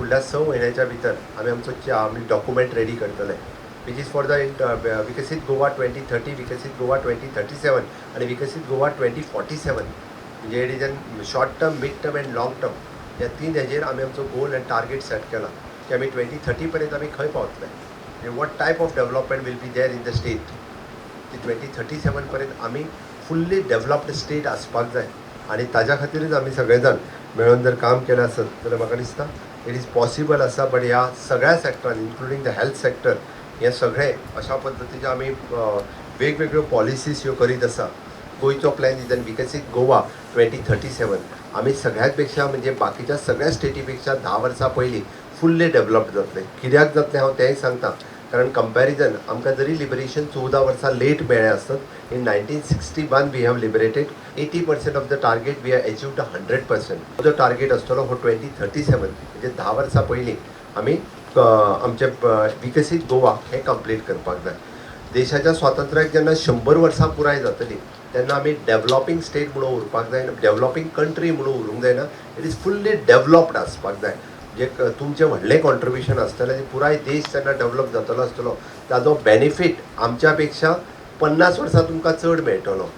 फुडल्या 6 म्हयन्याच्या भितर आमी आमचो आमी डॉक्युमेंट रेडी करतले, which is for the विकसीत गोवा 2030, विकसीत गोवा 2037 आनी विकसीत गोवा 2047. म्हणजे it is an short term, mid term and long term. ह्या तीन हेजेर आमी आमचो गोल अँड टार्गेट सेट केला की आमी 2030 पर्यंत आमी खंय पावतले, म्हणजे what type of development will be there in the state. ती 2037 पर्यंत आमी फुल्ली डेव्हलप्ड स्टेट आसपाक जाय आनी ताज्या खातीरच आमी सगळे जाण मेळून जर काम केलें आसत जाल्यार म्हाका दिसता it is possible आसा. बट ह्या सगळ्या सेक्टरान, इन्क्लुडींग the health sector, हे सगळे अशा पद्दतीचे आमी वेगवेगळ्यो पॉलिसीज ह्यो करीत आसा. गोंयचो प्लॅन is विकसीत गोवा 2037. आमी सगळ्यात पेक्षा, म्हणजे बाकीच्या सगळ्या स्टेटी पेक्षा 10 वर्सां पयलीं फुल्ली डेव्हलप्ड जातले. कित्याक जातलें हांव तेंय सांगता, कारण कंपॅरिजन आमकां जरी लिबरेशन 14 वर्सां लेट मेळ्ळें आसत, in 1961 we have liberated, 80% of the target we have achieved, 100% जो टार्गेट आसतलो हो 2037, म्हणजे 10 वर्सां पयलीं आमी आमचें विकसीत गोवा हें कंप्लीट करपाक जाय. देशाच्या स्वातंत्र्याक जेन्ना 100 वर्सां पुराय जातली तेन्ना आमी डेव्हलपींग स्टेट म्हणून उरपाक जायना, डेव्हलपींग कंट्री म्हणून उरूंक जायना, it is fully developed आसपाक जाय. जे तुमचें व्हडलें कॉन्ट्रिब्युशन आसतलें आनी पुराय देश जेन्ना डेव्हलप जातलो आसतलो, ताजो बेनिफीट आमच्या पेक्षा 50 वर्सां तुमकां चड मेळटलो.